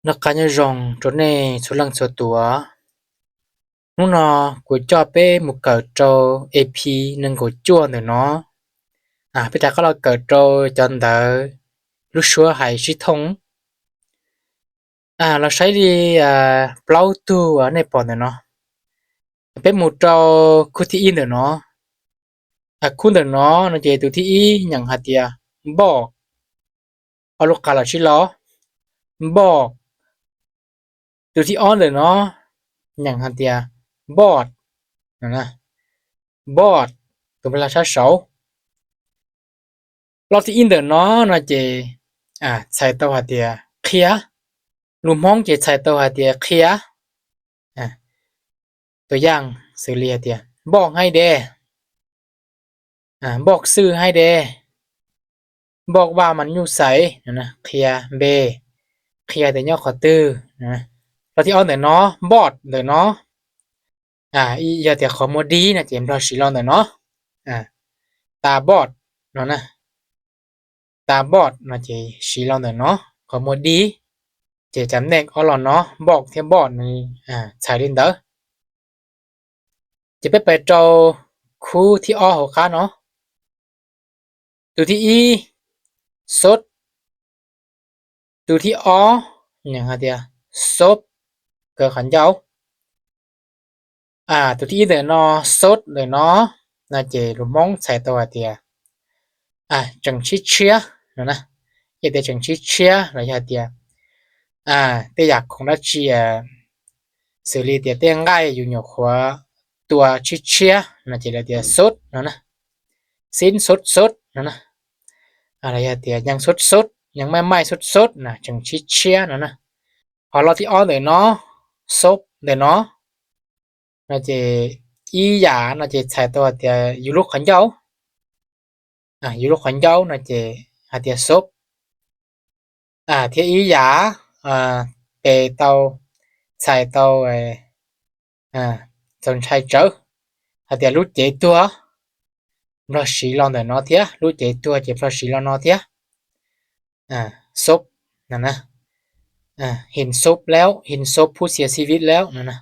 Naka nyo zhong cho ne cho lang cho tua. Nu no, ku cho pe mu kau cho A P neng ko chua ndo no. A, pe ta ka lo kau cho cho ndau. Lu shua hai shi thong. A, lo sai li, a, plau tu, a, ne pon ndo no. Pe mu cho khu thi i ndo no. A, khu ndo no, no che tu thi i, nyang ha tia. Bo. Au lu ka lo shi lo. Bo. Tu thi o ndo no, nyang ha tia. Bot. Ndo na. Bot. Tu pe la sha shou. Lo thi i ndo no, no che, a, chai to ha tia. Khia. Lu mong che chai to ha tia. Khia. A. ຕົວຢ່າງ ຊື່ລີເດ ບອກໃຫ້ແດ່ ອາ ບອກຊື່ໃຫ້ແດ່ ບອກວ່າມັນຢູ່ໃສ ນັ້ນນະ ເຄຍເບ ເຄຍແຕ່ຍໍຂໍຕື້ ນະ ລອທີ່ອອກເດີນໍ ບອດເດີນໍ ອາ ອີ ຢາແຕ່ຂໍໝົດດີນະ ເຈມ ລອຊີລອນເດີນໍ ອາ ຕາບອດ ເນາະນະ. ຕາບອດເນາະ ເຈ ຊີລອນເດີເນາະ ຂໍໝົດດີ ເຈ ຈຳແນກອອກລອນເນາະ ບອກແທ້ບອດນີ້ ອາ ໃສ່ຫຼິ້ນເດີ ເຈ ໄປ ໄປເຈົ້າ ຄູທີ່ອອກຫົວຂ້າເນາະ ຕູທີ່ອີ ສົດ ຕູທີ່ອອ ຫຍັງຫາເດຍ ສົບ ເກີດຂັນເຍົາ ອາ ຕູທີ່ອີເດີເນາະ ສົດເດີເນາະ ນາເຈ ລຸມມອງໃສ່ໂຕຫາເດຍ ອາ ເຈີງຊິເຊຍ ເນາະນະ ເອເດເຈີງຊິເຊຍ ລະຍາເດຍ ອາ ເຕຢາກຄົງດາເຈຍ ເສີລີເດຍ ເຕງ່າຍຢູ່ຫຍວຂວາ ຕົວຊິເຊຍ ນາເຈ ລະເດຍ ສົດ ເນາະນະ ສິ້ນສົດໆ ເນາະນະ ອາ ລະຍາເດຍ ຍັງສົດໆ ຍັງໃໝ່ໆ ສົດໆ ນະ ເຈີງຊິເຊຍ ເນາະນະ ພໍລອດທີ່ອອກເດີເນາະ ສົບເດີເນາະ ນາເຈ ອີຢາ ນາເຈ ໃສ່ໂຕຫາເດຍ ຢູ່ລູກຂັນເຍົາ ອາ ຢູ່ລູກຂັນເຍົາ ນາເຈ ຫາເດຍ ສົບ ອາ ເທອີຢາ ອາ ເປເຕົາ ໃສ່ເຕົາ ເອ ອາ ສົນໄຊເຈີ ຫາເດຍ ລູກເຈຕົວ ບລອດຊີລອນເດີເນາະເທຍ ລູກເຈຕົວ ເຈ ບລອດຊີລອນເນາະເທຍ ອາ ສົບ ນັ້ນນະ ອາ ເຫັນສົບແລ້ວ ເຫັນສົບຜູ້ເສຍຊີວິດແລ້ວ ນັ້ນນະ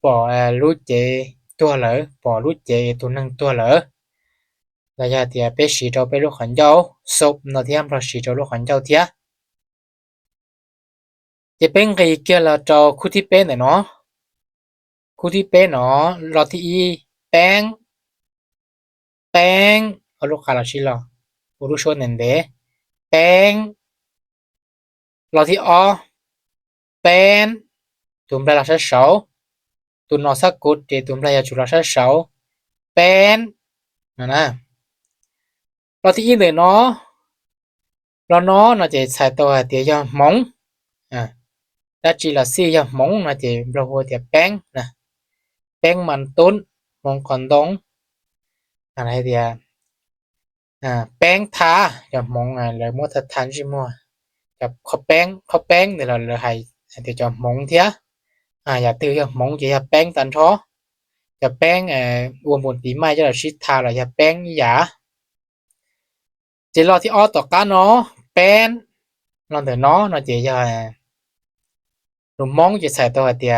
ປໍ ອາ ລູກເຈຕົວເລີ ປໍ ລູກເຈຕົວໜຶ່ງຕົວເລີ ລະຍາເດຍ ເປຊີໂຕ ເປລູກຂັນເຍົາ ສົບ ເນາະເທຍ ບລອດຊີໂຕ ລູກຂັນເຍົາເທຍ ເຈ ເປັນກີກຽລະເຈົ້າ ຄູທີ່ເປັນເນາະ ຄູທີ່ເປັນເນາະ ລອທີ່ອີ ແປ້ງ ແປ້ງ ເອົາລູກຄາລາຊິລອ ໂອລູໂຊເນັນເດ ແປ້ງ ລອທີ່ອອ ແປ້ນ ຕຸມແປລາຊາເຊົາ ຕຸນນອສະກຸດເດ ຕຸມແປຍາຈຸລາຊາເຊົາ ແປ້ນ ນະນະ ລອທີ່ອີເດີເນາະ ລອນໍ ນະເຈ ໃສ່ໂຕຫາເດຍ ຢາໝົງ ອາ ດາຈີລາຊີ ຢາໝົງ ນະເຈ ບລອກຫົວເດຍ ແປ້ງ ນະ ແປ້ງມັນຕົ້ນ ໝົງກອນດົງ ອາ ນະເດຍ ອາ ແປ້ງທາ ຢາໝົງ ອາ ເລີມົວຕະທານຊິມົວ ກັບເຂົ້າແປ້ງ ເຂົ້າແປ້ງ ເດ ລະເລີໃຫ້ ເດ ຢາໝົງເທຍ ອາ ຢາຕື້ ຢາໝົງ ຈະຢາແປ້ງຕັນທໍ ຢາແປ້ງ ເອີ ອວມບຸນປີໃໝ່ ຈະລະຊິທາ ລະຢາແປ້ງ ຢາ ເຈ ລອທີ່ອອກຕໍ່ການເນາະ ແປ້ນ ລອນເດີເນາະ ເນາະເຈ ຢາ ລຸມມອງ ເຈ ໃສ່ໂຕຫາເດຍ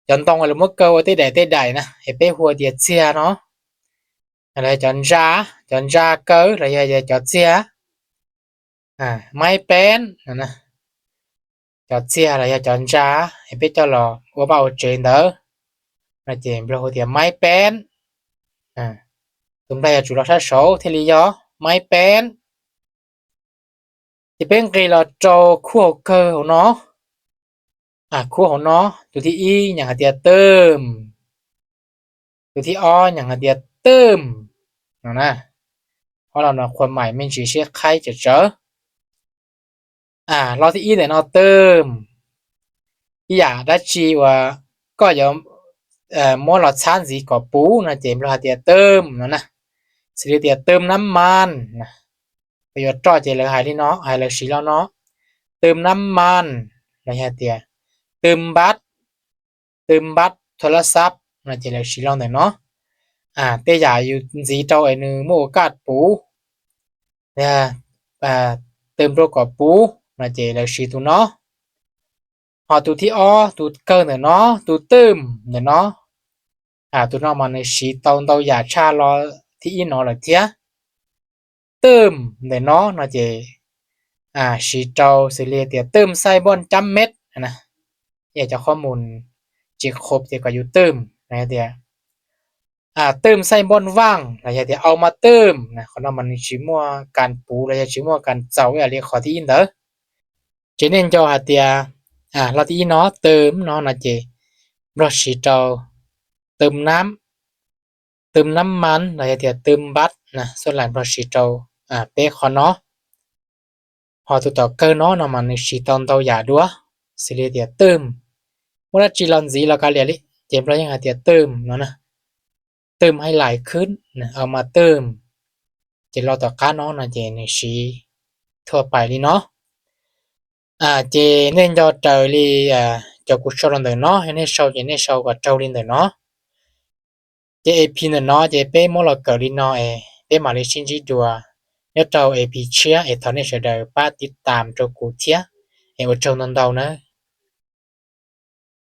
ຈອນຕ້ອງ ລະມົວເກີ ເຕໃດ ເຕໃດ ນະ ເອເປຫົວເດຍເຊຍເນາະ ອາ ລະຈອນຈາ ຈອນຈາເກີ ລະຢາ ຢາຈອເຊຍ ອາ ໄມ້ແປ້ນ ນະນະ ຈອດເຊຍ ລະຢາຈອນຈາ ເອເປຈອລອ ອວບເອົາເຈນເດີ ນະເຈ ບລອກຫົວເດຍ ໄມ້ແປ້ນ ອາ ຕຸມໄດຍາຈຸລາຊາໂຊ ເທລີຢໍ ໄມ້ແປ້ນ ທີ່ເປັນກີລະໂຈ ຄູເກີເນາະ ອາ ຄູເນາະ ຕູທີ່ອີ ຫຍັງຫາເດຍ ຕື່ມ ຕູທີ່ອໍ ຫຍັງຫາເດຍ ຕື່ມ ເນາະນະ ເພາະລະເນາະ ຄວາມໝາຍແມ່ນຊິເຊຍໄຄຈະເຈີ ອາ ລອທີ່ອີເນາະ ຕື່ມ ອີຢາ ດາຈີວ່າ ກໍຢອມ ເອີ ມົວລອຊານສີກໍປູ ນະເຈມ ລອຫາເດຍ ຕື່ມ ເນາະນະ ຊິເດຍ ຕື່ມນ້ຳມັນ ນະ ປະໂຫຍດຕໍ່ເຈເລີຫາຍລີເນາະ ຫາຍເລີຊີລອເນາະ ຕື່ມນ້ຳມັນ ລະຫາເດຍ ຕື່ມບັດ ຕື່ມບັດໂທລະສັບ ນະເຈ ລະຊີລອງເດີເນາະ ອາ ເຕຢາຢູ່ ສີເຕົາ ເອ ໜຶ່ງ ໝູກາດປູ ນະ ອາ ຕື່ມໂຕກໍປູ ນະເຈ ລະຊີຕູເນາະ Hŏ, tu thi ôh, tu kaư ntoi no, tu tưm ntoi no. A, tu no mă ninh siu tau ntau yă cha lo thi i no lĕ thiă. Tưm ntoi no, no ce, a, siu tau, sưi li tiă tưm sai ƀon čăm mĕt na. Ia, cho khŏ mun či khôp ce kơ yu tưm na, tiă, a, tưm sai ƀon wang, lĕ ia tiă au mă tưm na. Khŏ no mă ninh siu muă kan pu, lĕ ia siu muă kan cau, ia li khŏ thi i ntoi. Ce nen cho hă tiă, a, lo thi i no, tưm no, no ce, ƀlŏ siu tau tưm năm, tưm năm măn, lĕ ia tiă tưm băt na, suôn lai ƀlŏ siu tau, a, pĕ khŏ no. Hŏ, tu tao kaư no, no mă ninh siu tau ntau yă đua, sưi li tiă tưm. Muă đa či lo zi lo ka lia li, ce ƀlŏ ia hă tiă tưm no na. Tưm hai lai khưn na, au mă tưm. Ce lo tao ka no, no ce ninh siu ທົ່ວໄປ li no. A, ce nen cho trău li, a, cho ku sau lo ntoi no, ia nen sau, ce nen sau kơ trău li ntoi no. Ce ê pi ntoi no, ce pĕ mŏ lo kaư li no ê, pĕ mă li sin ji đua. Nho trău ê pi chia, ê thâo nen sau đaư pă tĭt tam cho ku thiă, ê ua trău ntau ntau na.